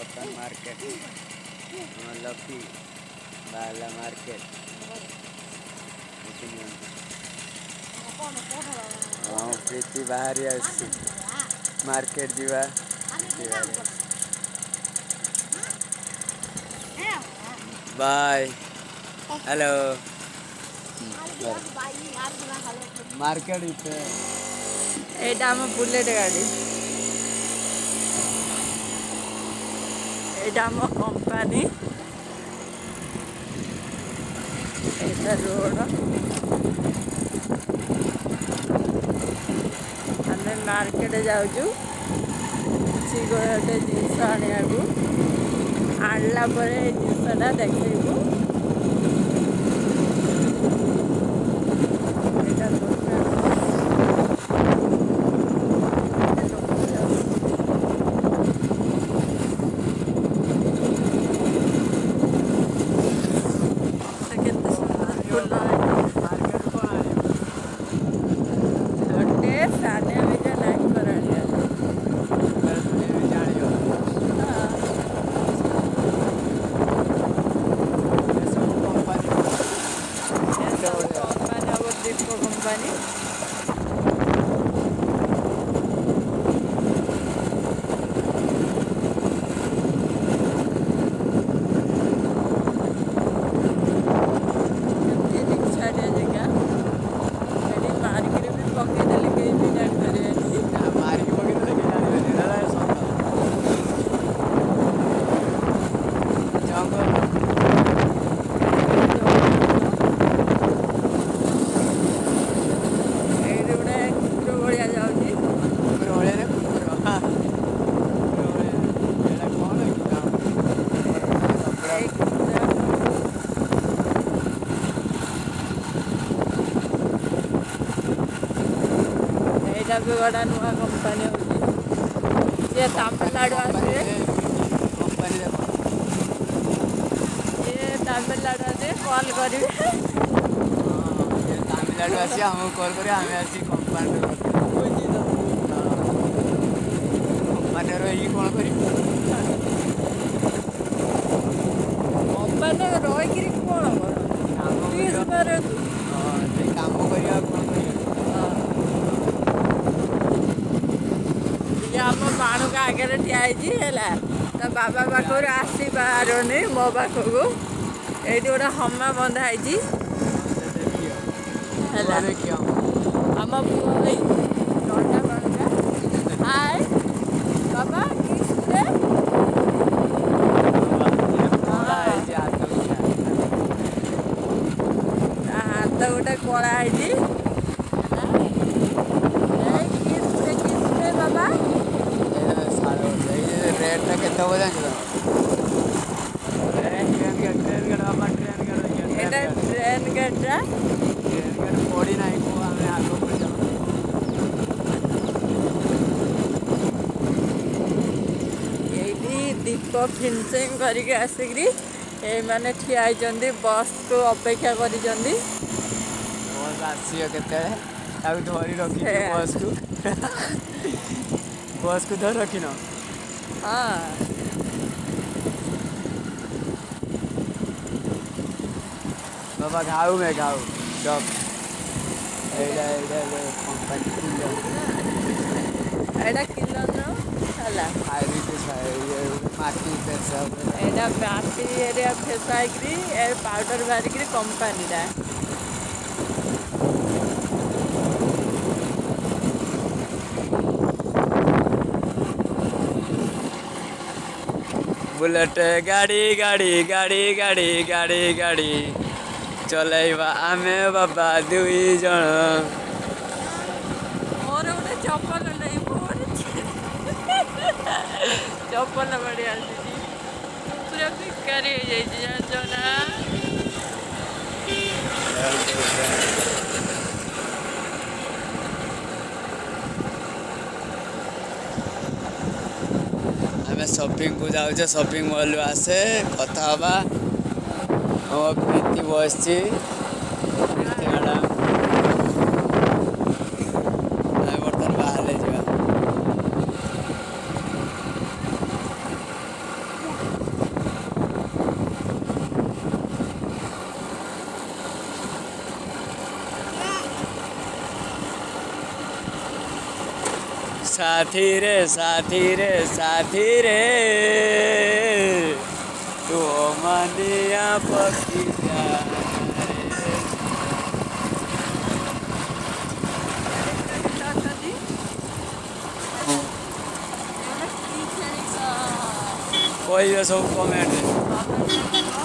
ବର୍ତ୍ତମାନ ମାର୍କେଟ। ଆମ ଲକି ବାହାରିଲା ମାର୍କେଟ। ଦେଖିନିଅନ୍ତୁ। ହଁ, ପ୍ରୀତି ବାହାରି ଆସୁଛି। ମାର୍କେଟ ଯିବା। ପ୍ରୀତି ବାହାରି। ବାଏ। ହ୍ୟାଲୋ। ମାର୍କେଟ ଭିତରେ। ଏଇଟା ଆମ ବୁଲେଟ ଗାଡ଼ି, ଏଇଟା ଆମ କମ୍ପାନୀ, ଏଇଟା ରୋଡ଼। ଆମେ ମାର୍କେଟ ଯାଉଛୁ କିଛି ଗୋଟେ ଜିନିଷ ଆଣିବାକୁ। ଆଣିଲା ପରେ ଏଇ ଜିନିଷଟା ଦେଖେଇବୁ। ଏଇଟା ଦୋକାନ। ଲୋକ ଯାଉଛନ୍ତି। କେତେ ସୁନ୍ଦର ଫୁଲ ହେଇଛି। ମାର୍କେଟ କଣ ଆଣିବ? ଗୋଟେ ସାନିଆ ମିର୍ଜା ନାଇକର ଆଣିବା। ଜାଣିବ। ଏସବୁ କମ୍ପାନୀ। ଏସବୁ କମ୍ପାନୀ ହବ, ଦୀପ କମ୍ପାନୀ। କେତେ ନିଛାଟିଆ ଜାଗା ଏଠି। ମାରିକିରି ବି ପକେଇଦେଲେ କେହି ବି ଜାଣିପାରିବେନି। ମାରିକି ପକେଇଦେଲେ କେହି ଜାଣିବେନି, ଏଇଟା ସତ। ଜଙ୍ଗଲ। ଏଇଠି ଗୋଟେ କୁକୁର ଭଳିଆ ଯାଉଛି। କୁକୁର ଭଳିଆ ନା କୁକୁର? କୁକୁର ଭଳିଆ। ଏଇଟା କଣ କି? ଏଇ କୁକୁର। ଏଇଟା ବି ଗୋଟେ ନୂଆ କମ୍ପାନୀ ହଉଛି। ଯିଏ ତାମିଲନାଡୁ ଆସିବେ, କମ୍ପାନୀ ଦେଖ। ଯିଏ ତାମିଲନାଡୁ ଆସିବେ, କଲ୍ କରିବେ। ହଁ, ତାମିଲନାଡୁ ଆସି ଆମକୁ କଲ୍ କରିବେ, ଆମେ ଆସି କମ୍ପାନୀରେ ବୁଝିଦବୁ। କମ୍ପାନୀରେ ରହିକି କଣ କରିବୁ? କମ୍ପାନୀରେ ରହିକିରି କଣ କରନ୍ତି? କାମ ଟିକେ କରିବା। ପାରନ୍ତୁ। ହଁ, ସେଇ କାମ କରିବା, ଆଉ କଣ କରିବା? ଟିକେ ଆମ ବାଣୁକା ଆଗରେ ଠିଆ ହେଇଛି। ହେଲା, ତା ବାବା ପାଖରୁ ଆସିପାରୁନି ମୋ ପାଖକୁ। ଏଇଠି ଗୋଟେ ହମା ବନ୍ଧା ହେଇଛି। ଦେଖିବ। ହେଲା। ଦେଖିବ। ଆମ ପୁଅ ଏଇ ନଣ୍ଡା ବାଣୁକା। ହାଏ ବାବା, କି? କଳା ହେଇଛି ହାତ ପୁରା। ତା ହାତ ଗୋଟେ କଳା ହେଇଛି। ହେଲା, ଏଇ କିସ୍ କିସ୍ ବାବା। ଏଇ ରେଟ୍ଟା କେତେ ହବ ଜାଣିଛ? ଟ୍ରେନ୍ ଗେଟ୍, ଟ୍ରେନ୍ ଗେଟ୍ ବାବା, ଟ୍ରେନ୍ ଗେଟ୍ ଦେଖିବା। ଏଇଟା ଟ୍ରେନ୍ ଗେଟ୍ଟା। ଟ୍ରେନ୍ ଗେଟ୍ ପଡ଼ିନାହିଁ କୁହ, ଆମେ ଆଗ ପଡ଼ିଯାଉ। ଏଇଠି ଦୀପ ଫିନିସିଂ କରିକି ଆସିକିରି ଏଇମାନେ ଠିଆ ହେଇଛନ୍ତି, ବସ୍କୁ ଅପେକ୍ଷା କରିଛନ୍ତି। ବସ୍ ଆସିବ କେତେବେଳେ, ତାକୁ ଧରି ରଖିଛୁ? ସେଇଆ। ବସ୍କୁ ଧରି ରଖିନ? ହଁ। ବାବା, ଘାଉ ମେ ଘାଉ ଡଗ୍। ଏଇଟା କମ୍ପାନୀ କିଲ। ଏଇଟା କିଲର ହେଲା। ମାଟି ପେସା। ଏଇଟା ମାଟି ଏରିଆ ଫେସା ହେଇକିରି ଏ ପାଉଡର ବାହାରିକିରି କମ୍ପାନୀଟା। ବୁଲେଟ ଗାଡ଼ି, ଗାଡ଼ି ଗାଡ଼ି ଗାଡ଼ି ଗାଡ଼ି ଗାଡ଼ି ଚଲେଇବା ଆମେ ବାବା ଦୁଇ ଜଣ। ମୋର ଗୋଟେ ଚପଲ ନାହିଁ। ମୋର ଚପଲ ମାଡ଼ି ଆସିଛି। ମୁଁ ପୁରା ଭିକାରୀ ହେଇଯାଇଛି, ଜାଣିଛ ନା? ଆମେ ସପିଂକୁ ଯାଉଛେ। ସପିଂ ମଲ୍ରୁ ଆସେ, କଥା ହବା। ଆମ ପ୍ରୀତି ବସିଛି, ପ୍ରୀତି ମ୍ୟାଡ଼ାମ। ଆମେ ବର୍ତ୍ତମାନ ବାହାରେ ଯିବା। ସାଥିରେ, ସାଥିରେ, ସାଥିରେ, ତୁ ଅମାନିଆ ପକ୍ଷୀ ଯାରେ। ଅଛନ୍ତି। ଏମାନେ କି ଖେଳିଛ? କହିବେ ସବୁ କମେଣ୍ଟରେ।